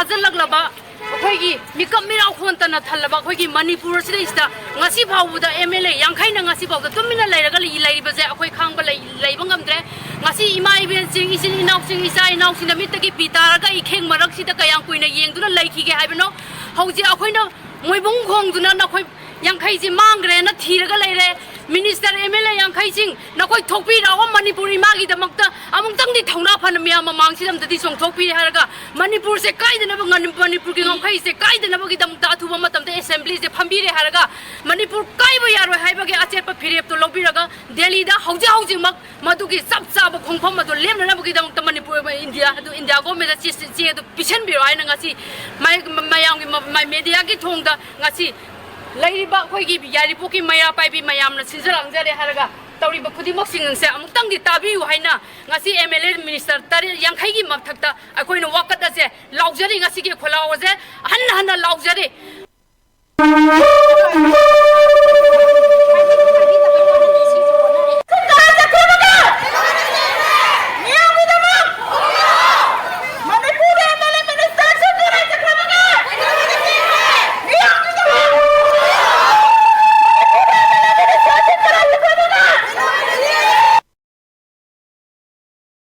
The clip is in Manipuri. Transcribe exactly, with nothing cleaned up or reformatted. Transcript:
ꯊꯥꯖꯤꯜꯂꯛꯂꯕ ꯑꯩꯈꯣꯏꯒꯤ ꯃꯤꯀꯞ ꯃꯤꯔꯥꯎ ꯈꯣꯟꯇꯅ ꯊꯜꯂꯕ ꯑꯩꯈꯣꯏꯒꯤ ꯃꯅꯤꯄꯨꯔ ꯑꯁꯤꯗꯩꯁꯤꯗ ꯉꯁꯤ ꯐꯥꯎꯕꯗ ꯑꯦꯝ ꯑꯦꯜ ꯑꯦ ꯌꯥꯡꯈꯩꯅ ꯉꯁꯤ ꯐꯥꯎꯗ ꯇꯨꯃꯤꯟꯅ ꯂꯩꯔꯒ ꯂꯩ-, ꯂꯩꯔꯤꯕꯁꯦ ꯑꯩꯈꯣꯏ ꯈꯥꯡꯕ ꯂꯩ-, ꯂꯩꯕ ꯉꯝꯗ꯭ꯔꯦ꯫ ꯉꯁꯤ ꯏꯃꯥ ꯏꯕꯦꯟꯁꯤꯡ, ꯏꯆꯤꯟ ꯏꯅꯥꯎꯁꯤꯡ, ꯏꯆꯥ ꯏꯅꯥꯎꯁꯤꯡꯅ ꯃꯤꯠꯇꯒꯤ ꯄꯤ ꯇꯥꯔꯒ ꯏꯈꯦꯡ ꯃꯔꯛꯁꯤꯗ ꯀꯌꯥꯝ ꯀꯨꯏꯅ ꯌꯦꯡꯗꯨꯅ ꯂꯩꯈꯤꯒꯦ ꯍꯥꯏꯕꯅꯣ? ꯍꯧꯖꯤꯛ ꯑꯩꯈꯣꯏꯅ ꯃꯣꯏꯕꯨꯡ ꯈꯣꯡꯗꯨꯅ ꯅꯈꯣꯏ ꯌꯥꯡꯈꯩꯁꯤ ꯃꯥꯡꯈ꯭ꯔꯦꯅ ꯊꯤꯔꯒ ꯂꯩꯔꯦ꯫ ꯃꯤꯅꯤꯁꯇꯔ, ꯑꯦꯝ ꯑꯦꯜ ꯑꯦ ꯌꯥꯡꯈꯩꯁꯤꯡ, ꯅꯈꯣꯏ ꯊꯣꯛꯄꯤꯔꯛꯑꯣ ꯃꯅꯤꯄꯨꯔ ꯏꯃꯥꯒꯤꯗꯃꯛꯇ꯫ ꯑꯃꯨꯛꯇꯪꯗꯤ ꯊꯧꯅꯥ ꯐꯅ ꯃꯤꯌꯥꯝ ꯃꯃꯥꯡꯁꯤꯗ ꯑꯝꯇꯗꯤ ꯆꯣꯡꯊꯣꯛꯄꯤꯔꯦ ꯍꯥꯏꯔꯒ, ꯃꯅꯤꯄꯨꯔꯁꯦ ꯀꯥꯏꯗꯅꯕ, ꯉꯟ-, ꯃꯅꯤꯄꯨꯔꯒꯤ ꯉꯝꯈꯩꯁꯦ ꯀꯥꯏꯗꯅꯕꯒꯤꯗꯃꯛꯇ ꯑꯊꯨꯕ ꯃꯇꯝꯗ ꯑꯦꯁꯦꯝꯕ꯭ꯂꯤꯁꯦ ꯐꯝꯕꯤꯔꯦ ꯍꯥꯏꯔꯒ, ꯃꯅꯤꯄꯨꯔ ꯀꯥꯏꯕ ꯌꯥꯔꯣꯏ ꯍꯥꯏꯕꯒꯤ ꯑꯆꯦꯠꯄ ꯐꯤꯔꯦꯞꯇꯣ ꯂꯧꯕꯤꯔꯒ, ꯗꯦꯜꯂꯤꯗ ꯍꯧꯖꯤꯛ ꯍꯧꯖꯤꯛꯃꯛ ꯃꯗꯨꯒꯤ ꯆꯞ ꯆꯥꯕ ꯈꯣꯡꯐꯝ ꯑꯗꯨ ꯂꯦꯞꯅꯅꯕꯒꯤꯗꯃꯛꯇ ꯃꯅꯤꯄꯨꯔ, ꯏꯟꯗꯤꯌꯥ ꯑꯗꯨ, ꯏꯟꯗꯤꯌꯥ ꯒꯣꯔꯃꯦꯟꯗ ꯆꯦ, ꯆꯦ ꯑꯗꯨ ꯄꯤꯁꯤꯟꯕꯤꯔꯣ ꯍꯥꯏꯅ ꯉꯁꯤ ꯃꯌꯥꯝꯒꯤ ꯃ-, ꯃ-, ꯃꯦꯗꯤꯌꯥꯒꯤ ꯊꯣꯡꯗ ꯉꯁꯤ ꯂꯩꯔꯤꯕ ꯑꯩꯈꯣꯏꯒꯤ ꯌꯥꯏꯔꯤꯄꯣꯛꯀꯤ ꯃꯩꯔꯥ ꯄꯥꯏꯕꯤ ꯃꯌꯥꯝꯅ ꯁꯤꯟꯖ ꯂꯥꯡꯖꯔꯦ ꯍꯥꯏꯔꯒ ꯇꯧꯔꯤꯕ ꯈꯨꯗꯤꯡꯃꯛꯁꯤꯡꯁꯦ ꯑꯃꯨꯛꯇꯪꯗꯤ ꯇꯥꯕꯤꯌꯨ ꯍꯥꯏꯅ ꯉꯁꯤ ꯑꯦꯝ ꯑꯦꯜ ꯑꯦ ꯃꯤꯅꯤꯁꯇꯔ ꯇꯔꯦꯠ, ꯌꯥꯡꯈꯩꯒꯤ ꯃꯊꯛꯇ ꯑꯩꯈꯣꯏꯅ ꯋꯥꯀꯠ ꯑꯁꯦ ꯂꯥꯎꯖꯔꯤ꯫ ꯉꯁꯤꯒꯤ ꯈꯣꯜꯂꯥꯎ ꯑꯁꯦ ꯍꯟꯅ ꯍꯟꯅ ꯂꯥꯎꯖꯔꯤ꯫